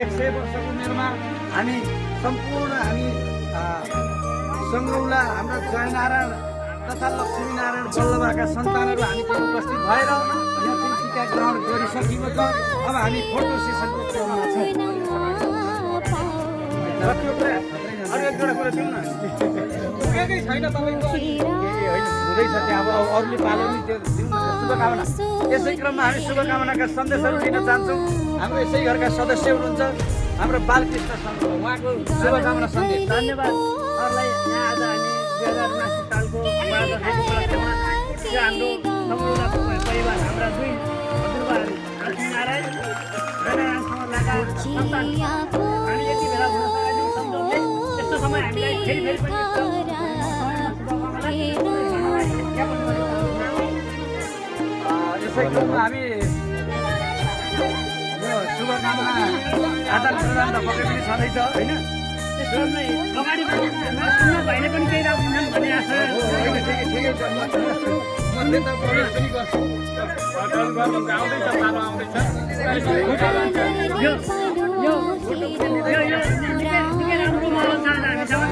100 वर्षको उमेरमा हामी सम्पूर्ण सङ्गौला हाम्रा जयनारायण तथा लक्ष्मीनारायण बल्लभका सन्तानहरू हामी त्यहाँ उपस्थित भएर यहाँ चाहिँ टिका ग्रहण गरिसकेको छ। अब हामी फोटो सेसनको क्रममा छौँ। अरू एक दुईवटा कुरा दिउँ न। पुगेकै छैन तपाईँको हुँदैछ त्यहाँ। अब अरूले पालो नि त्यो दिउँ न शुभकामना। यसै क्रममा हामी शुभकामनाका सन्देशहरू दिन चाहन्छौँ। हाम्रो यसै घरका सदस्य हुनुहुन्छ हाम्रो बालकृष्ण शर्मा, उहाँको शुभकामना सन्देश। धन्यवाद सरलाई। यहाँ आज हामी 2079 सालको दसैँको उपलक्ष्यमा हाम्रो सङ्गौलाको परिवार हाम्रा दुई हजुरबाहरू लक्ष्मीनारायण जयनारायण समरलाका सन्तान हामी यति बेला हुन सकेका सम्झाउँदै यस्तो समय हामीलाई फेरि पनि यसै क्रममा हामी शुभकामना आदान प्रदान त पक्कै पनि छँदैछ होइन। त्यसमै अगाडि पनि सुन्न भाइले पनि केही राख्छन् भन्ने आशा ठिकै छ। म त्यता प्रवेश पनि गर्छु। आउँदैछ पालो आउँदैछ। यो निकै राम्रो माहौल छ हामीसँग।